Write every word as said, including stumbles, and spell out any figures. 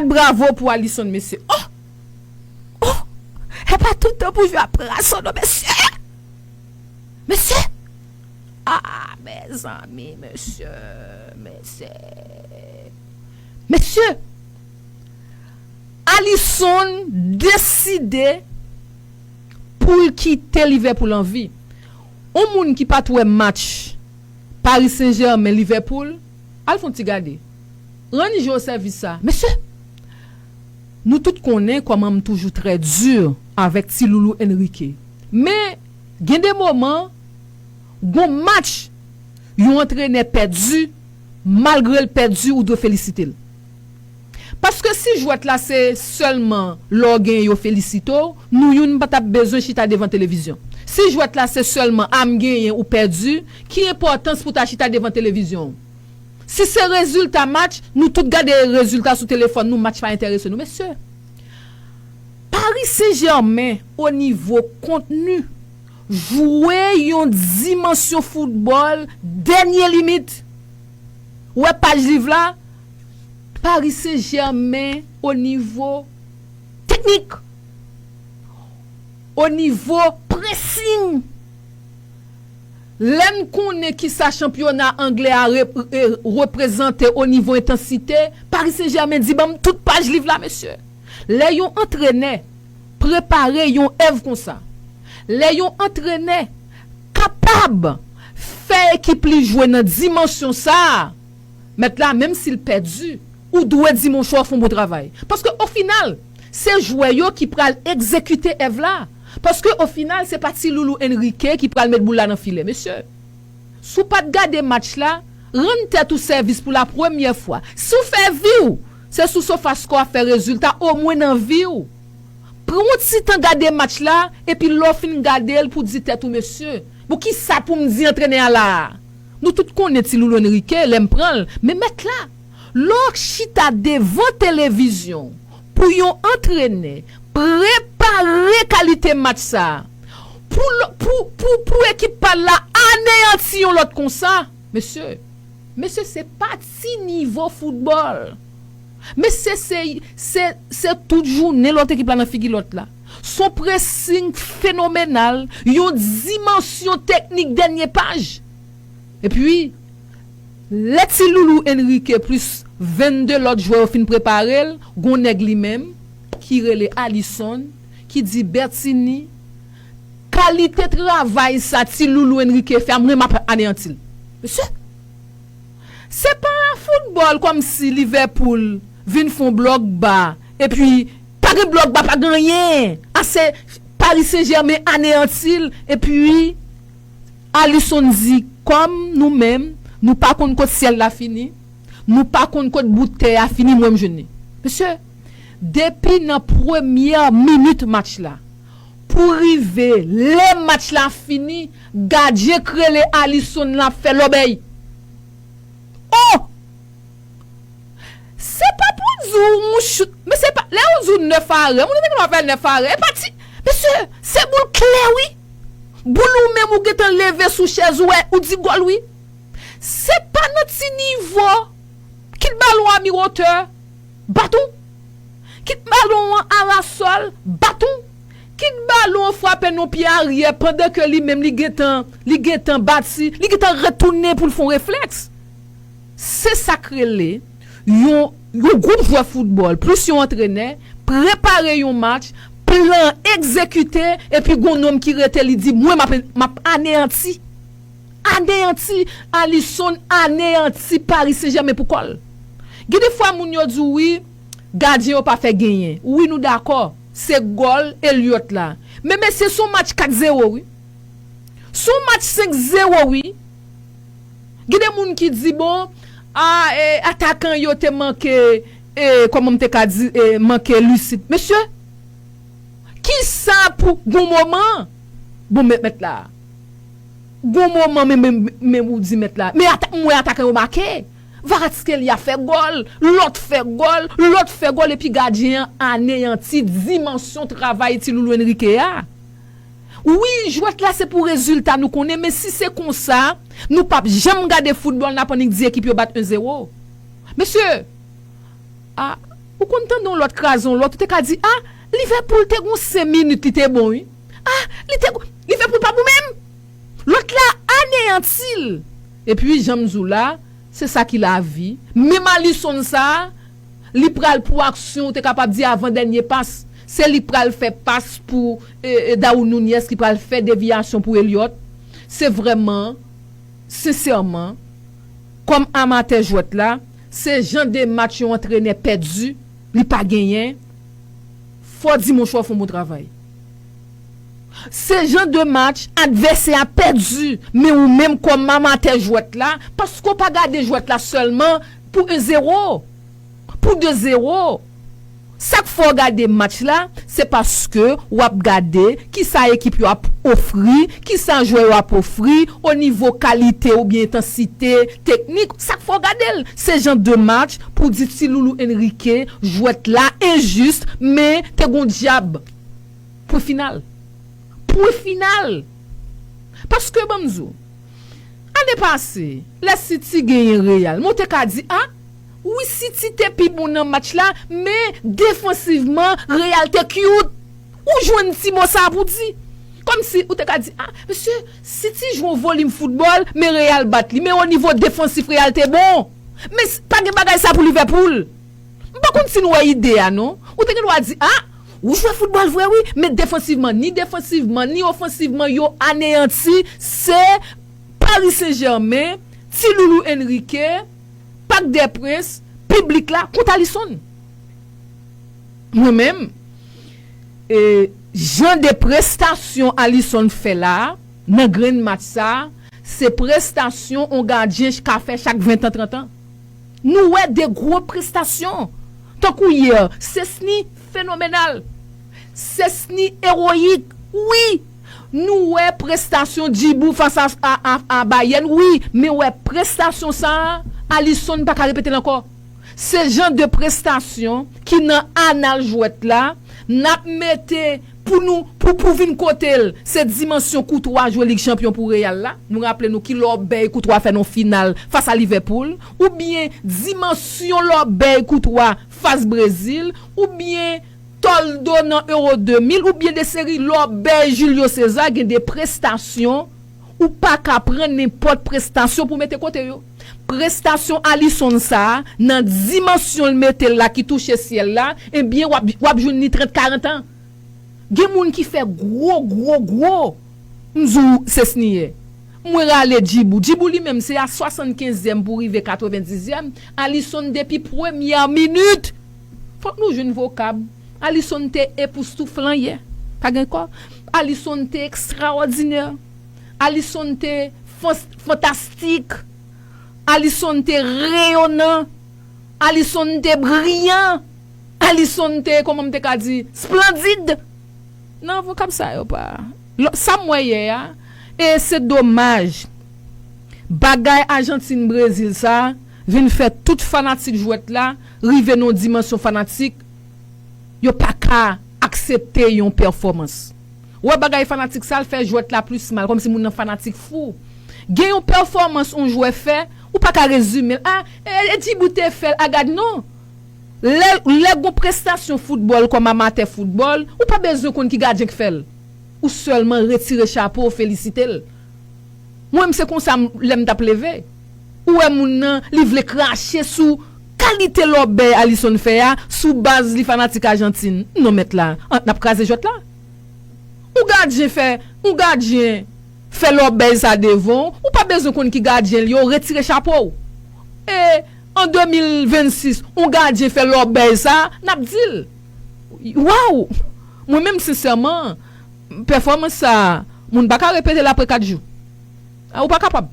Bravo pou Alisson, mesye. Oh! Oh! E pa tout tan pou jwe ap raso non, mesye. Mesye! Ah, mezanmi, mesye, mesye. Mesye, Alisson deside pou l kite Liverpool an vi. Yon moun ki pa t wè match Paris Saint-Germain Liverpool, al fè yon ti gade. Rann je w sèvis sa. Mesye, nou tout konnen kòman m toujou trè di avèk ti loulou Enrique. Men, gen de moman, gon match, yon antrenè pèdi, malgre l pèdi, ou dwe felisite l. Paske si jwèt la se sèlman lè w genyen yo felisite w, nou youn pa t ap bezwen chita devan televizyon. Si jwèt la se sèlman a m genyen ou pèdi, ki enpòtans pou ta chita devan televizyon w? Si se rezilta match, nou tout gade rezilta sou telefòn nou, match pa enterese nou. Mesye, Paris Saint-Germain, o nivo kontni, jwe yon dimansyon foutbòl dènye limit. Ou wè paj liv la, Paris Saint-Germain o nivo teknik, o nivo pressing. Lè n konnen kisa chanpyona anglè a rep- e, reprezante o nivo entansite, Paris Saint-Germain di ban m tout paj liv la, mesye. Lè yon antrenè prepare yon èv konsa, lè yon antrenè kapab fè ekip li jwe nan dimansyon sa a, mèt la, menm si l pèdi, ou dwe di monchè w fè yon bon travay. Paske o final, se jwè yo ki pral egzekite èv la. Paske o final, se pa ti loulou Enrique ki pral met boul la nan filè, mesye. Si w pa t gade match la, rann tèt ou sèvis pou la premyè fwa. Si w fè vi w, se sou SofaScore ap fè rezilta, omwen nan vi w. Pran yon ti tan gade match la, epi lè w fin gade l pou di tèt ou, mesye, bon, kisa pou m di antrenè a la a? Nou tout konnen ti loulou Enrique, lè m pran l, men mèt la, lè w chita devan televizyon pou yon antrenè prepare kalite match sa a, pou, l- pou, pou, pou ekip pa l la aneyanti yon lòt konsa, mesye, mesye, se pa ti nivo foutbòl. Mesye, se, se, se tout jounen lòt ekip la nan figi lòt la. Se yon pressing fenomenal, yon dimansyon teknik dènye paj. Epi, lè ti loulou Enrique plis vennde lòt jwè yo fin prepare l, gon nèg li menm ki rele Alisson, ki di Bertini, kalite travay sa ti loulou Enrique fè a, mwen m ap aneyanti l. Mesye, se pa foutbòl kòmsi Liverpool vin fè yon blòk ba, epi pa gen blòk ba, pa gen anyen. A se Paris Saint-Germain aneyanti l, epi Alisson di, kòm nou menm, nou pa konn kot syèl la fini, nou pa konn kot bout tè a fini, mwen m jwenn li. Mesye, depi nan premyè minit match la, pou rive lè match la fini, gadyen k rele Alisson la ap fè lòbèy. Oh! Se pa pou di w yon chout, men se pa, lè yo di w nèf arè, moun yo te gentan fè nèf arè, e pa ti, mesye, se boul klè wi. Boul ou menm ou gentan leve sou chèz ou, wè, ou di gòl wi. Se pa nan ti nivo, kit balon a miwotè, bat ou. Kit balon an arasòl, bat ou. Kit balon an frape nan pye aryè pandan ke li menm li gentan, li gentan bati, li gentan retounen pou l fè yon reflèks. Se sa k rele yon, yon gwoup jwè foutbòl, plis yon antrenè, prepare yon match, plan egzekite, epi gon nonm ki rete li di, mwen m ap, m ap aneyanti. Aneyanti, Alisson aneyanti Paris Saint-Germain pou kò l. Gen de fwa moun yo di w wi, gadyen yo pa fè genyen. Wi, nou dakò, se gòl Elliott la. Men mesye, se yon match kat zewo wi. Se yon match senk zewo wi. Gen de moun ki di, bon, a, e, atakan yo te manke, e, kòman m te ka di, e, manke lisid. Mesye, kisa pou, gon moman, bon, mèt, mèt la. Gon moman, men, men, men ou di mèt la. Men ata, m wè atakan yo make. Kvaratskhelia fè gòl, lòt fè gòl, lòt fè gòl, epi gadyen an aneyanti dimansyon travay ti loulou Enrique a. Wi, jwèt la se pou rezilta nou konnen, men si se konsa, nou p ap janm gade foutbòl, n ap annik di ekip yo bat en zewo. Mesye, a, Ou konn tande yon lòt kraze yon lòt, ou te ka di, ah, Liverpool te gon senk minit, li te bon, wi. Ah, li te, Liverpool pa bon menm. Lòt la aneyanti l. Epi, jan m di w la, se sa ki lavi. Menm Alisson sa, li pral pou aksyon, ou te kapab di avan dènye pas. Se li k pral fè pas pou e, e, Darwin Nunez, li pral fè devyasyon pou Elliott. Se vrèman, sensèman, kòm amatè jwèt la, se jan de match yon antrenè pèdi, li pa genyen, fò Dimanche w ap fè yon bon travay. Se jan de match advèsè a pèdi, men ou menm kòm amatè jwèt la, paske w pa gade jwèt la sèlman pou en zewo, pou de zewo. Sa k fè w gade match la, se paske w ap gade kisa ekip yo ap ofri, kisa jwè yo ap ofri, o nivo kalite oubyen entansite teknik. Sa k fè w gade l, se jan de match pou di ti loulou Enrique, jwèt la enjis, men te gon dyab. Pwen final. Pwen final. Paske, ban m di w, ane pase, lè City genyen Real, mwen te ka di, ah, wi, City te pi bon nan match la, men defansivman, Real te cute. Ou jwenn ti mo sa a pou di. Kòmsi ou te ka di, ah, mesye, City jwe yon volim foutbòl, men Real bat li. Men o nivo defansif, Real te bon. Men s- pa gen bagay sa pou Liverpool. M pa konn si nou wè ide a, non. Ou te gen dwa di, ah, ou jwe foutbòl vre, wi, men defansivman, ni defansivman, ni ofansivman, yo aneyanti. Se Paris Saint-Germain, ti loulou Enrique, Parc des Princes, piblik la, kont Alisson. Mwen menm, e, jan de prestasyon Alisson fè la, nan grenn match sa, se prestasyon on gadyen ka fè chak ven tan, trant an. Nou wè de gwo prestasyon. Tankou yè, Szczesny fenomenal. Szczesny ewoyik. Wi, nou wè prestasyon Djibou fas a, a, a, a Bayern. Wi, men wè prestasyon sa a, Alisson pa ka repete l ankò. Se jan de prestasyon ki nan anal jwèt la, n ap mete pou nou, pou, pou vin kote l, se dimansyon Courtois jwe Lig Chanpyon pou Real la. Nou raple nou ki lòbèy Courtois fè nan final fas a Liverpool, oubyen dimansyon lòbèy Courtois fas Brezil, oubyen Toldo nan Euro de mil, oubyen de seri lòbèy Julio César, gen de prestasyon, ou pa ka pran nenpòt prestasyon pou mete kote yo. Prestasyon Alisson sa a, nan dimansyon l mete l la ki touche syèl la, ebyen, w ap, w ap jwenn li trant, karant an. Gen moun ki fè gwo, gwo, gwo. M di w, Szczesny yè. Mwen rale Djibou. Djibou li menm, se a swasannkenzyèm pou rive katrevendizyèm. Alisson depi premyè minit. Fòk nou jwenn vokab. Alisson te epoustouflan yè. Pa gen kò. Alisson te ekstraòdinè. Alisson te fan- fantastik. Alisson te reyonan. Alisson te briyan. Alisson te, kòman m te ka di, splandid. Nan vokab sa yo pa. Lò- Sa m wè yè a, e se domaj. Bagay Ajantin Brezil sa vin fè tout fanatik jwèt la rive nan yon dimansyon fanatik yo pa ka aksepte yon pèfòmans. Ou wè bagay fanatik sa l fè jwèt la plis mal, kòmsi moun nan fanatik fou. Gen yon pèfòmans yon jwè fè, ou pa ka rezime l. Ah, e, e Djibou te fè l, a gad non. Lè, lè gon prestasyon foutbòl kòm amatè foutbòl, ou pa bezwen konn ki gadyen k fè l. Ou sèlman retire chapo w, felisite l. Mwen menm se konsa m- lè m t ap leve. Ou wè moun nan, li vle krache sou kalite lòbèy Alisson fè a, sou baz li fanatik Ajantin. Non mèt la, an- n ap kraze jwèt la. Ou gadyen fè, ou gadyen fè lòbèy sa devan w, ou pa bezwen konn ki gadyen l ye, w retire chapo w. E an de mil vennsis, yon gadyen fè lòbèy sa, n ap di l. Waw! Mwen menm, sensèman, pèfòmans sa, moun pa ka repete l apre kat jou. A, ou pa kapab.